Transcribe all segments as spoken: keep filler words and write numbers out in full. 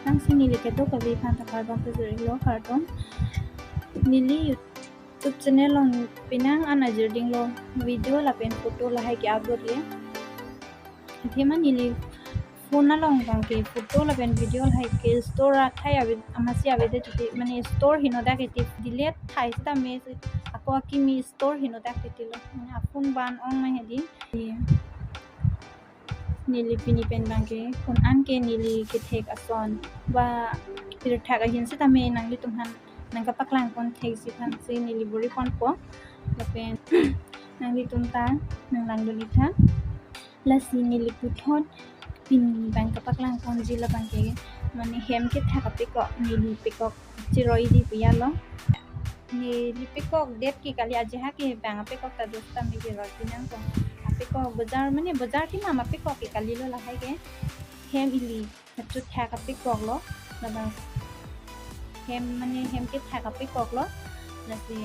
Nangsi neli kedo kave aphan ta kardom pajirlo, kardom. Neli YouTube channel along penang an ajir dinglo, video lapen photo lahai ke-upload le. Athema neli phone along abangke photo lapen video lahai ke store athai ave, amatsi avedet titi, mane store heno dak titi, delete thai sitame ako akimi store heno dak titilo. Mane aphone ban ong ma hedi. Neli pini pen abangke, ko-an ke neli kethek ason ba pirthak ahin sitame nanglitum aphan nangkapaklang pon thek si aphansi neli bor-i ponpo. Lapen nanglitum ta nanglangdun ik tha. Lasi neli puthot pini abang kapaklang ponji labangke, mane hem kethak apekok, neli pekok chiroi di pu ya lo. Neli pekok det ke kali, ajeha ke bang apekok ta do sitame keroi pi nangpo. Apekok bojar, mane bojar kenam apekok ke kalilo, lahai ke hem ili kachethak apekok lo. Labang hem, mane hem kethak apekok lo. Lasi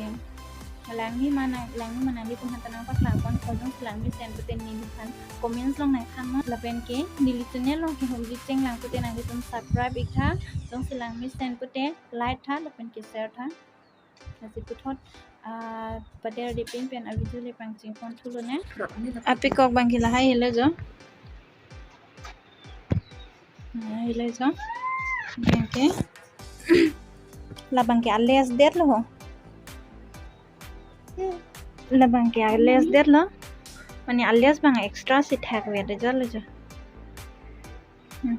langme ma nang, langme ma nanglitum aphan ta nangpaklang ponpo, jongsi langmesen pute neliphan comments along nangthan non. Lapen ke neli channel along kehumri chenglang pute nanglitum subscribe ik tha. Jongsi langmesen pute like tha lapen ke share tha. Lasi puthot, ah, pader dipin pen avideo le pangcheng pon thulo ne. Apekok abangke lahai helo jo. Lahai helo jo. Abangke, labangke a-lace det lo ho. Labangke a-lace det lo. Mane a-lace abang extra si thak ve de jo lo jo. Hmm.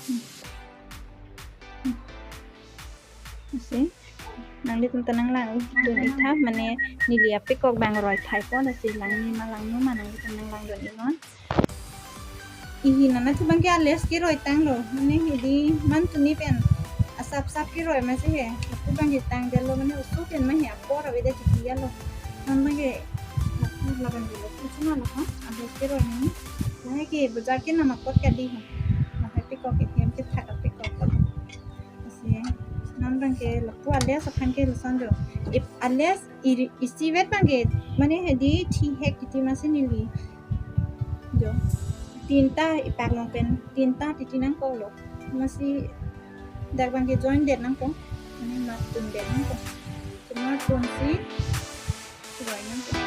Hmm. Hmm. Lasi nanglitum ta nanglangdun ik tha, mane neli apekok abang roi thai pon, lasi langme ma langno ma nanglitum nanglangdun ik non. Ihi nana thu abangke a-lace keroi tanglo, mane hedi man tuni pen asap sap keroi ma si he, thu abangke tangdetlo, mane oso pen ma he apor avedet titi ya lo. Non abangke labangke lo, thu chuma lo ha, a-lace keroi nani. Lahai ke bojar kenam apot kali ha. Lahai pekok ke hem kethak apekok lo. Lasi non abangke lapu a-lace aphan ke lason jo. Ip a-lace iri isivet abangke, mane hedi thihek titi amatsi neli jo tinta ipak along pen tinta titi nangkoklo. Amatsi dak abangke join det nangkok. Mane mat tun det nangkok. Chuma tun si roi nangkok.